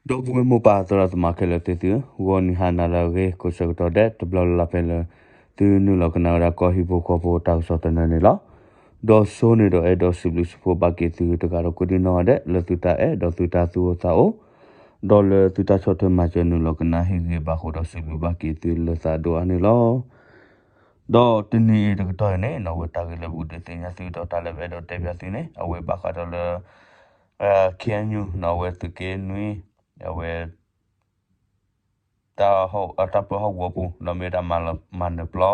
ဒီပုၢ်ဝဲၢ်မိၢ်ပၢ်သရၣ်သမါခဲလၢာ်သ့ၣ်သုဧၢ, ဂီၤနံၤဟါနၤလၢအဂ့ၤ ကိးဆၢကတီၢ်ဒဲး တဘျီလၢ်လၢ်ဖဲလၢ သုနုာ်လီၤကနၣ်ဝဲဒၣ်ကီၢ်ဟံၣ်ဖိဃီဖိတၢ်ကစီၣ်သနၢၣ်န့ၣ်လီၤ. ဒီးစိန့ၣ်ဒီးအဲၣ်ဒိးစံးဘျုးစံးဖှိၣ်ဘၣ်က့ၤသုတဂၤဒီးကိးဒံနီၢ်ဂၤဒဲး လၢသုတၢ်အဲၣ်ဒီးသုတၢ်သူၣ်အိၣ်သးအိၣ် ဒီးလၢသုတၢ်ဆီၣ်ထွဲမၤစၢၤနုာ်လီၤကနၣ်ဟ့ၣ်ဂံၢ်ဘါဃိဒီးစံးဘျုးဘၣ်က့ၤသုလၢသးဒိၣ်အါန့ၣ်လီၤ. ဒီးတနံၤအံၤတကတီၢ်အံၤန့ၣ် အဝဲတၢ်ဂ့ၢ်လၢပကဒုးသ့ၣ်ညါသုဒီးတၢ်လၢပအဲၣ်ဒိးတဲဖျါသုန့ၣ် အဝဲဘၣ်ဃးဒီးလၢ KNU န့ၣ် အဝဲသုးက့နွံ အဝဲ တၢ်ပၢဟီၣ်ကဝီၤပူၤ ဒီးမ့ၢ်ဝဲဒၣ်မၤနၢၤပျီ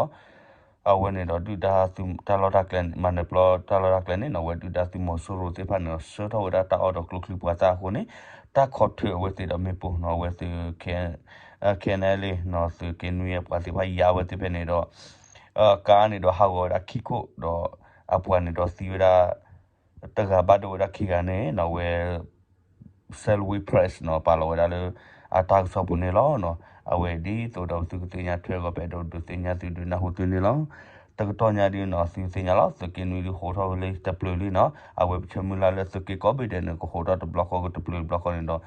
အဝဲန့ၣ်ဒီးဒုၣ်ဒါသုးတၢ်လီၢ်တၢ်ကျဲ မၤနၢၤပျီတၢ်လီၢ်တၢ်ကျဲန့ၣ်နီၤ အဝဲဒုၣ်ဒါသုးမီၤစိရိၤသ့ၣ်တဖၣ်န့ၣ်ဒီး ဆှၢထီၣ်ဝဲဒၣ်တၢ်အီၣ်ဒီးကျိချံပှၤသၣ်အဃိန့ၣ် တၢ်ခီၣ်ထၢၣ်အဝဲသ့ၣ်ဒီးမ့ၣ်ပိၢ်နီၤ အဝဲသုး KNLA နီၤ သုးက့နွံအပှၤသ့ၣ်တဖၣ် ယါဝဲသ့ၣ်ဖဲန့ၣ်ဒီး ကါန့ၣ်ဒီးဟးဂီၤဝဲဒၣ်ခံခိၣ်ဒီး အပှၤန့ၣ်ဒီးသံဝဲဒၣ် တဂၤဘၣ်ဒိဝဲဒၣ်ခံဂၤန့ၣ်နီၤ အဝဲ Salween Press နီၤ ပာ်လီၤဝဲဒၣ်လၢ အတၢ်ကစီၣ်ပူၤန့ၣ်လီၤ. အဝဲဒ်သိးဒီးသုကသ့ၣ်ညါထွဲအဂီၢ် ပအဲၣ်ဒိးဒုးသ့ၣ်ညါသုဒုးနၢ်ဟူသုန့ၣ်လီၤ. တကတီၢ်ညါဒ်နီၤ သုသ့ၣ်ညါလီၤ သုးက့နွံဒုးဟိးထီၣ်လၢတပျုၤလံနီၤ အဝဲပဆၢမုၢ်လၢ်လၢသုးက့ကိးဘ့ၣ်ဒဲးန့ၣ် ကဟိးထီၣ်တဘျီဃီကတပျုၤတဘျီဃီန့ၣ်ဒီး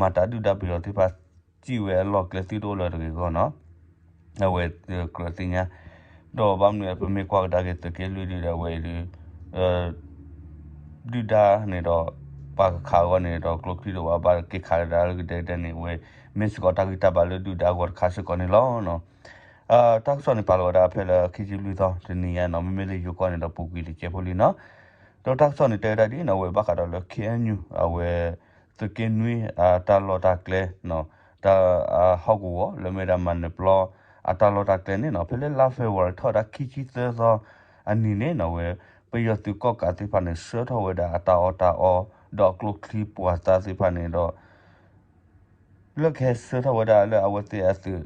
မၤတၢ်ဒုၣ်ဒါပယီၤသ့ၣ်တဖၣ် စံၣ်ဝဲအလီၢ်ကျဲသံတအိၣ်လၢၤတဂ့ၤအဂီၢ်နီၤ အဝဲကြၢးသ့ၣ်ညါ ဒီးဘၣ်မနုၤပမ့ၢ်ကွၢ်ကဒါက့ၤသုးက့လွံၢ်ဒုးဒီးအဝဲအံၤဒုး ဒုၣ်ဒါန့ၣ်ဒီး ပှၤကခးအဂီၢ်န့ၣ်ဒီး ကျိချံဒီးပှၤဘၣ်က့ၤခးကဒါလၢကဒဲကဒဲန့ၣ် အဝဲမ့ၢ်စ့ၢ်ကီးတၢ်ဂံၢ်တၢ်ဘါလၢဒုၣ်ဒါအဂီၢ်တခါစ့ၢ်ကီးန့ၣ်လီၤ. တၢ်ကစီၣ်န့ၣ်ပာ်လီၤဝဲဒၣ်ဖဲလၢခံဆံလွံၢ်သီတနံၤညါနီၤ မ့မ့ၢ်လၢယိၤကီၢ်န့ၣ်ဒီးပူၤကွံာ်တကဲဖိလံနီၤ. ဒီးတၢ်ကစီၣ်န့ၣ်တဲဝဲဒၣ်ဒ်နီၤ အဝဲဘၣ်ဃးဒီးလၢ KNU အဝဲ သုးက့နွံ အတၢ်လီၢ်တၢ်ကျဲ တၢ်ဟီၣ်ကဝီၤလၢမ့ၢ်ဒၣ်မၤနၢၤပျီ အတၢ်လီၢ်တၢ်ကျဲန့ၣ်နီၤ ဖဲလၢလါ February ထီၣ်ဝဲဒၣ်ခံဆံသၢသီအနံၤန့ၣ်နီၤ အဝဲ ပယီၤသုးကီၣ်ကးသ့ၣ်တဖၣ်န့ၣ် ဆှၢထီၣ်ဝဲဒၣ်အတၢ်အီၣ်တၢ်အီ ဒီးအကျိချံပှၤသၣ်သ့ၣ်တဖၣ်န့ၣ်ဒီး လၢကဟဲဆှၢထီၣ်ဝဲဒၣ်လၢအဝဲသ့ၣ်အသုး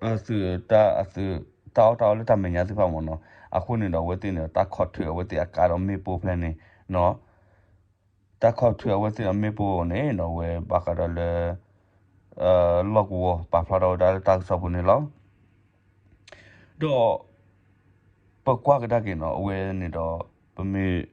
အသုးတၢ်အသုး တၢ်အီၣ်တၢ်အီလၢတၢ်မဲာ်ညါသ့ၣ်တဖၣ်မ့ၢ်နီၤ အဃိန့ၣ်ဒီးအဝဲသ့ၣ်န့ၣ်ဒီး တၢ်ခီၣ်ထၢၣ်အဝဲသ့ၣ်အကါဒီးမ့ၣ်ပိၢ်ဖဲန့ၣ်နီၤ တၢ်ခီၣ်ထၢၣ်အဝဲသ့ၣ်ဒီးမ့ၣ်ပိၢ်န့ၣ်နီၤ အဝဲဘၣ်ဃးဒီးလၢ လီၢ်ကဝီၤပာ်ဖျါထီၣ်ဝဲဒၣ်လၢတၢ်ကစီၣ်ပူၤန့ၣ်လီၤ. ဒီး ပကွၢ်ကဒါက့ၤနီၤ အဝဲန့ၣ်ဒီး ပမ့ၢ်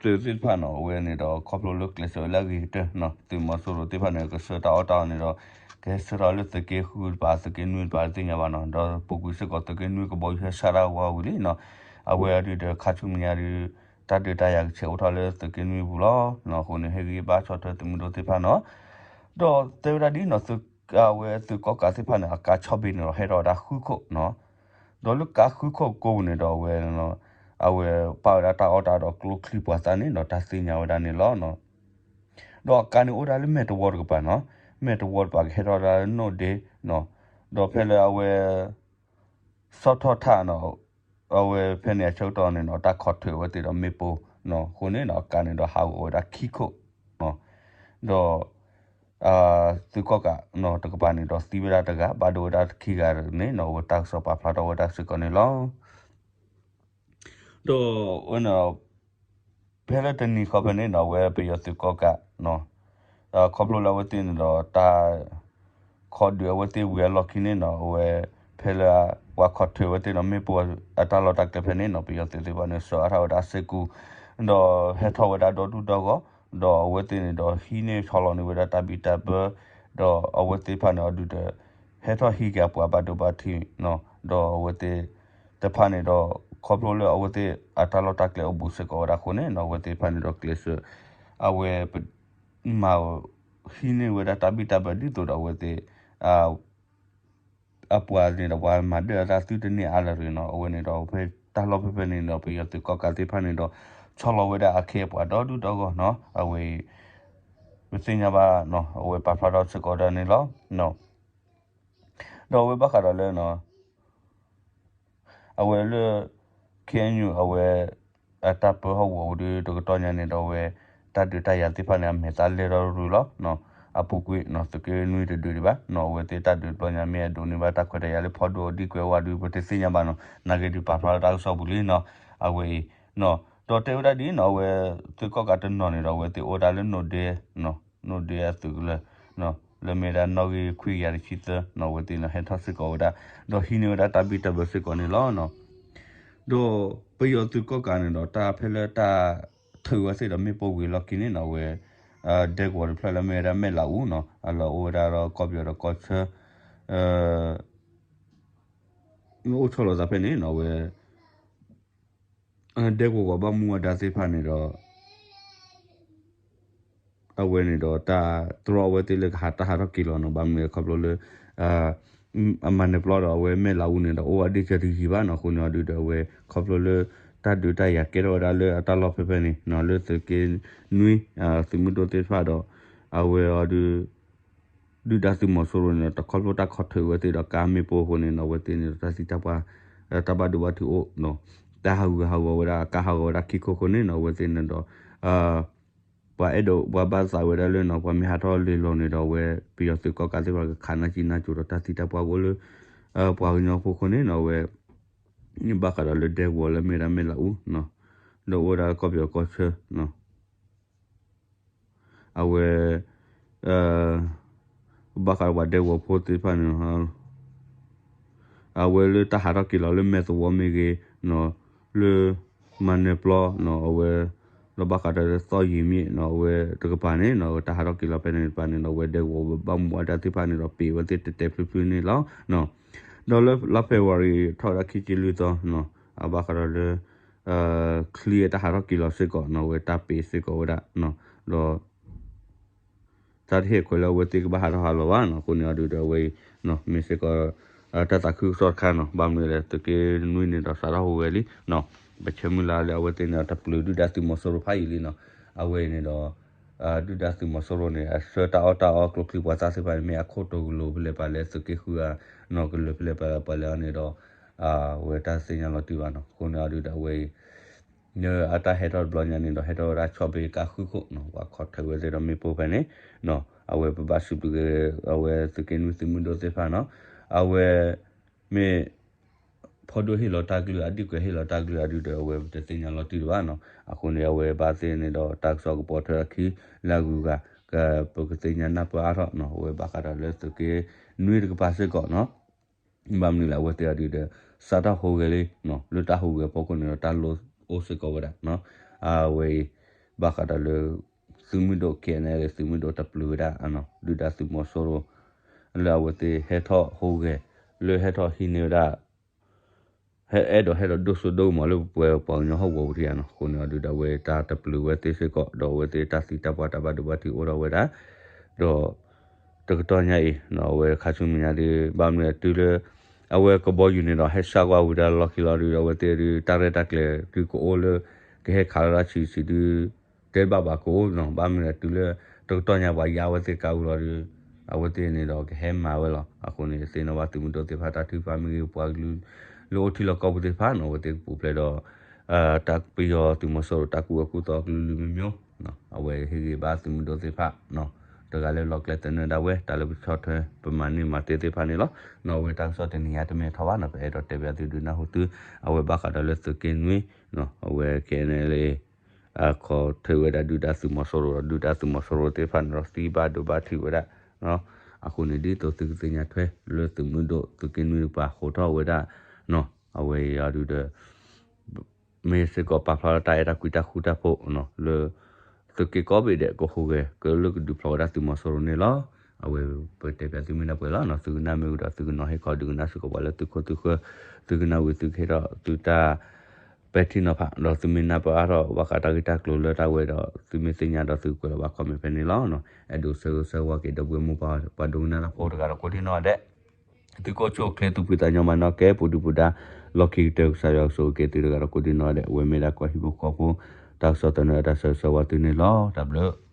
သုးသ့ၣ်တဖၣ်နီၤ အဝဲန့ၣ်ဒီး ခီဖျိလၢကျဲးစၢးဝဲလၢအဂ့ၤကတၢၢ်နီၤ သုးမီၤစိရိၤသ့ၣ်တဖၣ်န့ၣ် ကဆှၢတၢ်အီၣ်တၢ်အီန့ၣ်ဒီး ကဟဲဆှၢထီၣ်လၢသုးက့ဃုတပၤ သုးက့နွံတပၤတသ့ၣ်ညါဘၣ်နီၤ ဒီးပူၤကွံာ်စ့ၢ်ကီးသုးက့နွံကဘီယူၤဟဲဆှၢတၢ်ဝါဝံၤလံနီၤ အဝဲအံၤဒုးဒီးခါဆူညါဒုး တၢ်ဒုးတၢ်ယၤကဆဲးအိၣ်ထီၣ်လၢသုးက့နွံပူၤလီၤ. အဃိန့ၣ် ဟ့ၣ်ဂံၢ်ဘါဆီၣ်ထွဲသုးမုၢ်ဒိၣ်သ့ၣ်တဖၣ်နီၤ ဒီးတဲဝဲဒၣ်ဒ်နီၤ အဝဲသုးကီၣ်ကးသ့ၣ်တဖၣ်န့ၣ် အကါဆီၣ်ဘ့ၣ်န့ၣ်ဒီးဟဲထီၣ်ဝဲဒၣ်ဃုခိၣ်နီၤ ဒီးလၢကါဃုခိၣ်ကိးပူၤန့ၣ်ဒီးအဝဲ အဝဲပာ်ဝဲဒၣ်တၢ်အီၣ်တၢ်အီဒီးကျိချံပှၤသၣ်န့ၣ်ဒီးတၢ်သ့ၣ်ညါဝဲဒၣ်န့ၣ်လီၤ. ဒီးအကါန့ၣ်အိၣ်ဒၣ်လၢမဲာ်တဝီတကပၤနီၤ မဲာ်တဝီတပၤကဟဲထီၣ်ဒၣ်လၢနိၣ်ဒ့နီၤ ဒီးဖဲလၢအဝဲ စီၣ်ထီၣ်ထၣ်နီၤ အဝဲဖဲန့ၣ်အဆၢကတီၢ်န့ၣ်နီၤ တၢ်ခီၣ်ထၢၣ်အဝဲသ့ၣ်ဒီးမ့ၣ်ပိၢ်နီၤ အဃိန့ၣ်နီၤ အကါန့ၣ်ဒီးဟးဂီၤဝဲဒၣ်ခံခိၣ်နီၤ ဒီး သုးကီၣ်ကးနီၤတကပၤန့ၣ်ဒီးသံဝဲဒၣ်တဂၤ ဘၣ်ဒိဝဲဒၣ်ခံဂၤန့ၣ်နီၤ အဝဲတၢ်ကစီၣ်ပာ်ဖျါထီၣ်ဝဲဒၣ်စ့ၢ်ကီးန့ၣ်လီၤ. ဒီး ဖဲလၢတနံၤဃီဖဲန့ၣ်နီၤ အဝဲပယီၤသုးကီၣ်ကးနီၤ ခီဖျိလၢအဝဲသ့ၣ်န့ၣ်ဒီးတၢ် ခီၣ်ဒုးအဝဲသ့ၣ်ဝံၤအလီၢ်ခံန့ၣ်နီၤ အဝဲ ဖဲလၢ ပှၤခီၣ်ထၢၣ်အဝဲသ့ၣ်ဒီးမ့ၣ်ပိၢ် အတၢ်လီၢ်တၢ်ကျဲဖဲန့ၣ်နီၤ ပယီၤသုးသ့ၣ်တဖၣ်န့ၣ် စှၤအါထီၣ်ဝဲဒၣ်စ့ၢ်ကီး ဒီးဟဲထီၣ်ဝဲဒၣ်ဒီဒူၣ်ဒီဂီၢ် ဒီးအဝဲသ့ၣ်န့ၣ်ဒီးဟံးန့ၢ်ဆီလီၤန့ၢ်ဝဲဒၣ်တၢ်ဘံၣ်တၢ်ဘၢ ဒီးအဝဲသ့ၣ်တဖၣ်န့ၣ်အဒုးဒီး ဟဲထီၣ်ဟံးက့ၤအပှၤဘၣ်ဒိဘၣ်ထံးနီၤ ဒီးအဝဲသ့ၣ်တဖၣ်န့ၣ်ဒီး ခီဖျိလၢအဝဲသ့ၣ်အတၢ်လီၢ်တၢ်ကျဲအိၣ်ဘူးစ့ၢ်ကီးဝဲဒၣ်အဃိန့ၣ်နီၤ အဝဲသ့ၣ်တဖၣ်န့ၣ်ဒီးကျဲးစၢး အဝဲ မၤ ဟံးန့ၢ်ဝဲဒၣ်တၢ်ဘံၣ်တၢ်ဘၢဒ်သိးဒီးအဝဲသ့ၣ် အပှၤန့ၣ်ဒီးပှၤမၤဒၢၣ်အတၢ်သုတန့ၢ်အါလၢၤတဂ့ၤနီၤ အဝဲန့ၣ်ဒီးဖဲတၢ်လီၢ်ဖဲဖဲန့ၣ်ဒီး ပယီၤသုးကီၣ်ကးသ့ၣ်တဖၣ်န့ၣ်ဒီး ဆီလီၤဝဲဒၣ်အခ့အပှၤဒီဒူၣ်ဒီဂီၢ်နီၤ အဝဲအံၤ ပသ့ၣ်ညါဘၣ်နီၤ အဝဲပာ်ဖျါထီၣ်စ့ၢ်ကီးဒၣ်န့ၣ်လီၤ. ဒီးအဝဲဘၣ်ဃးဒီးလၢ အဝဲလၢ KNU အဝဲ အတၢ်ပၢဟီၣ်ကဝီၤပူၤဒီး တကတီၢ်ညါန့ၣ်ဒီးအဝဲ တၢ်ဒုးတၢ်ယၤသ့ၣ်တဖၣ်န့ၣ် အမဲာ်သၣ်လဲၢ်ထီၣ်ရုၢ်လီၤ. အပူၤကွံာ်နီၤ သုးက့နွံတဒုးဒံးဘၣ်နီၤ အဝဲသ့ၣ်တၢ်ဒုးတဘျီညါမ့ၢ်အဒိးန့ၢ်ဘၣ်တၢ်ခွဲးတၢ်ယာ်လၢဖီဒိၣ်အဒံကွဲးဝဲဒုး ပတသ့ၣ်ညါဘၣ်နီၤ နာ်က့ဒုးပာ်ဖျါလၢတၢ်ကစီၣ်ပူၤလံနီၤ အဝဲအံၤ ဒီးတဲဝဲဒၣ်ဒ်နီၤ အဝဲ သုးကီၣ်ကးတနီၤန့ၣ်ဒီး အဝဲသ့ၣ်အိၣ်ဝဲဒၣ်လၢနိၣ်ဒ့ နိၣ်ဒ့အသုးကလၢၤ လၢမ့ၢ်ဒၣ်နီၣ်ဂံၢ်ခွံကယၤတဆံသၢနီၤ အဝဲသ့ၣ်န့ၣ်ဟဲထီၣ်စ့ၢ်ကီးဝဲဒၣ် ဒီးဟံးန့ၢ်ဝဲဒၣ်တၢ်ဘံၣ်တၢ်ဘၢစ့ၢ်ကီးန့ၣ်လီၤ. ဒီးပယီၤသုးကီၣ်ကးန့ၣ်ဒီး တၢ်ဖဲလၢတၢ် ထုးဝဲသ့ၣ်ဒီးမ့ၣ်ပိၢ်ဝံၤအလီၢ်ခံန့ၣ်နီၤ အဝဲ ဒဲကဝီၤတဖျၢၣ်လၢမ့ၢ်ဝဲဒၣ်မဲၢ်လးအူနီၤ အလီၤအိၣ်ဝဲဒၣ်ဒီးကီၢ်ပယီၤဒီးကီၢ်ဆၢ မ့ၢ်အိၣ်ဆီလီၤသးဖဲန့ၣ်နီၤ အဝဲ ဒဲကဝီၤပှၤဘၣ်မူဘၣ်ဒါသ့ၣ်တဖၣ်န့ၣ်ဒီး အဝဲန့ၣ်ဒီးတၢ်တြီအဝဲသ့ၣ်လၢကဟးတၢ်ဟးထီၣ်က့ၤလီၤနီၤ ဘၣ်မနုၤလဲၣ်ခီဖျိလၢ အမၤနၢၤပျီဒီးအဝဲမဲၢ်လးအူန့ၣ်ဒီး အိၣ်ဝဲဒ့ၣ်စၢၤတယံၤဘၣ်နီၤ အဃိန့ၣ်အီၤဒုးဒီးအဝဲ ခီဖျိလၢ တၢ်ဒုးတၢ်ယၤကဲထီၣ်ဝဲဒၣ်လၢအတၢ်လီၢ်ဖဲဖဲန့ၣ်နီၤ လၢသုးက့နွံ သုးမုၢ်ဒိၣ်သ့ၣ်တဖၣ်ဒီး အဝဲအီၤဒုး ဒုၣ်ဒါသုးမီၤစိရိၤန့ၣ်ဒီး တခီဖျိတၢ်ခီၣ်ထၢၣ်ဝဲသ့ၣ်ဒီးကါမ့ၣ်ပိၢ်အဃိန့ၣ်နီၤ အဝဲသ့ၣ်န့ၣ်ဒီးတၢ်သံတၢ်ပှၢ် တၢ်ဘၣ်ဒိဘၣ်ထံးအိၣ်နီၤ တၢ်ဟးဂူာ်ဟးဂီၤဝဲဒၣ် ကါဟးဂီၤဝဲဒၣ်ခံခိၣ်အဃိန့ၣ်နီၤ အဝဲသ့ၣ်န့ၣ်ဒီး ပှၤအဲၣ်ဒိးပှၤဘၣ်သးဝဲဒၣ်လၢနီၤ ပှၤမ့ၢ်ဟးထီၣ်လ့ၤလီၤန့ၣ်ဒီး အဝဲပယီၤသုးကီၣ်ကးသ့ၣ်တဖၣ်ကခးနၢ်ကံနၢ်ကၠိၤဒီးတၢ်သံတၢ်ပှၢ်အိၣ်လၢ ပှၤကညီဖိအဃိန့ၣ်နီၤ အဝဲ ဘၣ်ဃးဒီးလၢဒဲကဝီၤလၢမ့ၢ်ဝဲဒၣ်မဲၢ်လးအူနီၤ ဒီးအိၣ်ဝဲဒၣ်လၢကီၢ်ပယီၤကီၢ်ဆၢနီၤ အဝဲ ဘၣ်ဃးဒီးပှၤဒဲကဝီၤဖိသ့ၣ်တဖၣ်န့ၣ် အဝဲလၢတၢ်ဟးထီၣ်က့ၤလီၤလၢမဲၢ်သဝီမ့ၢ်ဂ့ၤနီၤ လၢမၤနၢၤပျီနီၤ အဝဲ ဒီးဘၣ်ဃးဒီးလၢသီၣ်ယံၤမ့ၢ်နီၤ အဝဲတကပၤန့ၣ်နီၤ အဝဲတၢ်ဟးထီၣ်က့ၤလီၤဖဲန့ၣ်တကပၤန့ၣ်နီၤ အဝဲဒဲကဝီၤဘၣ်မူဘၣ်ဒါသ့ၣ်တဖၣ်န့ၣ်ဒီး ပ့ၤဝဲသ့ၣ်တဲာ်တဲာ်ဖျုးဖျုးန့ၣ်လီၤ. ဒီးလၢလါ February ထီၣ်ဝဲဒၣ်ခံဆံလွံၢ်သီနီၤ အဘၣ်ဃးဒီးလၢ ချံအတၢ်ဟးထီၣ်က့ၤလီၤစ့ၢ်ကီးနီၤ အဝဲတၢ်ပ့ၤစ့ၢ်ကီးဝဲဒၣ် ဒီး တၢ်တဟ့ၣ်ခွဲးလၢအဝဲသ့ၣ်ကဘၣ်ဟးထီၣ်ဟးလီၤဘၣ်နီၤ အဃိန့ၣ်အီၤဒုးဒီးအဝဲအံၤ မ့ၢ်စ့ၢ်ကီး တၢ်သးခုကစီၣ်တခါနီၤ ဘၣ်မနုၤလဲၣ် သုးက့နွံန့ၣ်ဒီးစးထီၣ်ဟူးဂဲၤလံနီၤ ပဆၢမုၢ်လၢ်လၢအဝဲသ့ၣ်န့ၣ်ဒီးတပျုာ်ဒုၣ်ဒါသုးမီၤစိရိၤဖးယံာ်လံနီၤ အဝဲအံၤန့ၣ်ဒီး ဒုၣ်ဒါသုးမီၤစိရိၤန့ၣ် အဆၢတၢ်အီၣ်တၢ်အီ ကျိချံမျိာ်သၣ်သ့ၣ်တဖၣ်န့ၣ် မ့ၢ်အခိၣ်တိၤကလိၤဖဲလဲၣ်ပှၤလဲၣ် သုးက့ဃုဂၤနီၤ ကလိၤဖဲလဲၣ်ပှၤလဲၣ်အီၤန့ၣ်ဒီး အဝဲတၢ်သ့ၣ်ညါလီၤတံၢ်ဘၣ်နီၤ အဃိန့ၣ်အီၤဒုးဒီးအဝဲအံၤ လၢအတၢ်ဟဲထီၣ်တဘျီညါန့ၣ်ဒီး ဟဲထီၣ်ဝဲဒၣ်ဆီၣ်ဘ့ကါဃုခိၣ်နီၤ ပှၤခီၣ်ထၢၣ်ဝဲသ့ၣ်ဒီးမ့ၣ်ပိၢ်ဖဲန့ၣ်နီၤ အဝဲပဘၣ်စံးဘျုးက့ၤ အဝဲသုးက့နွံသုးမုၢ်ဒိၣ်သ့ၣ်တဖၣ်နီၤ အဝဲ မ့ၢ် ဖီဒိၣ်ဟ့ၣ်လီၤတၢ်ကလုၢ် အဒံၣ်ကွဲးဟ့ၣ်လီၤတၢ်ကလုၢ်အဒုးဒီး အဝဲပတသ့ၣ်ညါလီၤတံၢ်ဒံးဘၣ်နီၤ အဃိန့ၣ် အဝဲဘၣ်သ့ၣ်န့ၣ်ဒီး တၢ်ကစီၣ်ကပိာ်ထွဲအခံ လၢအဂုၤအဂၤ ပကသ့ၣ်ညါနၢ်ပၢၢ်အါထီၣ်နီၤ အဝဲဘၣ်ဃးဒီးလၢသုးက့နွံတကပၤစ့ၢ်ကီးနီၤ ဘၣ်မနုၤလဲၣ် အဝဲသ့ၣ်အဒုးဒီး စးထီၣ်ဟူးဂဲၤလံနီၤ လၢတၢ်ဟူးဂဲၤဖီခိၣ်န့ၣ်ဒီး တၢ်လိၣ်အိၣ်စ့ၢ်ကီးဝဲဒၣ်နီၤ အဝဲအံၤ ဘၣ်ဃးဒီးလၢ သုးမုၢ်ဒိၣ် KNLA သုးမုၢ်ဒိၣ်တပျုာ်ဝဲဒၣ် ဒုၣ်ဒါသုးမီၤစိရိၤ လၢအဝဲသ့ၣ်ဟဲထီၣ်ဟူးဂဲၤ လၢဟဲထီၣ်ဟံးန့ၢ်ဝဲဒၣ် ဟဲအဲၣ်ဒိးဟဲဒီးဒိၣ်စိဒိၣ်ကမီၤလၢပဝဲပှၤကညီဟီၣ်ကဝီၤပူၤတယၤနီၤ အဃိန့ၣ်အဒုးဒီး အဝဲတၢ်တပျုာ်ဝဲသ့စ့ၢ်ကီး ဒီးအဝဲသ့ၣ်တၢ်သံတၢ်ပှၢ်တၢ်ဘၣ်ဒိဘၣ်ထံးအိၣ်ထီၣ်ဝဲဒၣ် ဒီး တကတီၢ်ညါအံၤ အဝဲခါဆူမဲာ်ညါဒုး ဘၣ်မနုၤလဲၣ်တုၤလၢ အဝဲကဘီယူၤန့ၣ်ဒီး ဟဲဆှၣ်ကွၢ်ဝံၤဒီးလီၢ်ခံလီၤဒုးဒီး အဝဲသ့ၣ်ဒုး တၢ်ရဲၣ်တၢ်ကျဲၤဒုးကအိၣ်လၢ ကဟဲခးလီၤတၢ်ဆံးဆံးဒုး တဲတဘၣ်ဘၣ်ကအိၣ်နီၤ ဘၣ်မနုၤလဲၣ်တုၤလၢ တကတီၢ်ညါပှၤယါဝဲသ့ၣ်ကါဝံၤလီၤဒုး အဝဲသ့ၣ်န့ၣ်ဒီးကဟဲမၤဝဲလီၤ အဃိန့ၣ် သ့ၣ်နီၣ်ဘၣ်သုးမုၢ်ဒိၣ်သ့ၣ်တဖၣ်တၢ်ထုကဖၣ်မ့ၢ်ဂ့ၤ ပှၤကလုာ် လၢအိၣ်ထံလီၢ်ကီၢ်ပူၤသ့ၣ်တဖၣ်နီၤ အဝဲသ့ၣ်ကပူၤဖျဲးဒီး တၢ်ပယီၤသုးမီၤစိရိၤတၢ်ကူၣ်ဘၣ်ကူၣ်သီကလုာ်လုာ်မံၤမံၤ အဝဲဟ့ၣ်ဂံၢ်ဘါသုးမုၢ်ဒိၣ်သ့ၣ်တဖၣ် တဂၤလၢလီၤကျဲသနၢၣ်ဒၣ်ဝဲ တၢ်လၢပဆီၣ်ထွဲ ပမၤန့ၢ်မၤတ့ၢ်သ့ၣ်တဖၣ်န့ၣ်လီၤ. နီၤ အဝဲတၢ်ကစီၣ်တနံၤညါတမ့ၢ်ထီၣ်ဘၣ်နီၤ ပအဲၣ်ဒိးတဲဘၣ်သုဒုးနၢ်ဟူသု အဝဲဘၣ်ဃးဒီးလၢသုးက့နွံ အဝဲ KNLA ခီၣ်ထၢၣ်ဝဲဒၣ်ဒုၣ်ဒါသုးမီၤစိရိၤဒီး ဒုၣ်ဒါသုးမီၤစိရိၤသ့ၣ်တဖၣ်န့ၣ်ဒီး သံဘၣ်ဒိဘၣ်ထံးဝဲဒၣ် အဃိန့ၣ် ဒ်သိးသုကသ့ၣ်ညါထွဲ လၢသုးမုၢ်ဒိၣ်သုးက့နွံတကပၤဃိးထီၣ်ဝဲဒၣ် အဝဲအံၤဒုးဒီး မ့ၢ်စ့ၢ်ကီးပာ်ဖျါလၢတၢ်အဲၣ်တၢ်ကွံတၢ်ဃူတၢ်ဖိး လၢ သုးက့ကိးဘ့ၣ်ဒဲးကဟူးဂဲၤ ကလၢကဒုးဖျိးဝဲဒၣ်သုးမီၤစိရိၤန့ၣ်လီၤ. အဝဲပတဲပၠးသုမ့ၢ်ဒၣ်ပှဲၤလီၤနီၤ သုကနၣ်မ့ၢ်ဝံၤဒီး သုကနီၤဟ့ၣ်ခီဒုးကနၣ်စ့ၢ်ကီးပှၤလၢသုခိၣ်သုဃၢၤ သုကနၣ်ဝံၤသုကဟ့ၣ်ထီၣ်သုတၢ် ပဲာ်ထံနီၤဖး ဒီးသုမ့ၢ်နၢ်ပၢၢ်အါထီၣ်ဘၣ်ဃးတၢ်ဂ့ၢ်တၢ်ကျိၤလၢတၢ်ဝဲဒီး သုမ့ၢ်သ့ၣ်ညါဒီးသုကကွဲးလီၤဘၣ် comment ဖဲန့ၣ်လီၤ. အဲၣ်ဒိးဆၢဂ့ၤဆၢဝါက့ၤဒီပုၢ်ဝဲၢ်မိၢ်ပၢ်ပှၤဒိကနၣ်တၢ်ဖိတဂၤဒီးကိးဒံနီၢ်ဒဲး သုကအိၣ်ဆူၣ်အိၣ်ချ့သူၣ်ဖှံသးညီမၤနီၢ်ကဲ ပူၤဒုၣ်ပူၤဒါ လီၢ်ခံကတၢၢ်ကစၢ်ယွၤကဆိၣ်ဂ့ၤက့ၤသုတဂၤဒီးကိးဒံနီၢ်ဒဲး အဝဲမ့ၢ်ဒၣ်ကီၢ်ဟံၣ်ဖိဃီဖိ တၢ်ကစီၣ်သနၢၣ်တၢ်ဆၢဂ့ၤဆၢဝါသုန့ၣ်လီၤ. တၢ်ဘျုး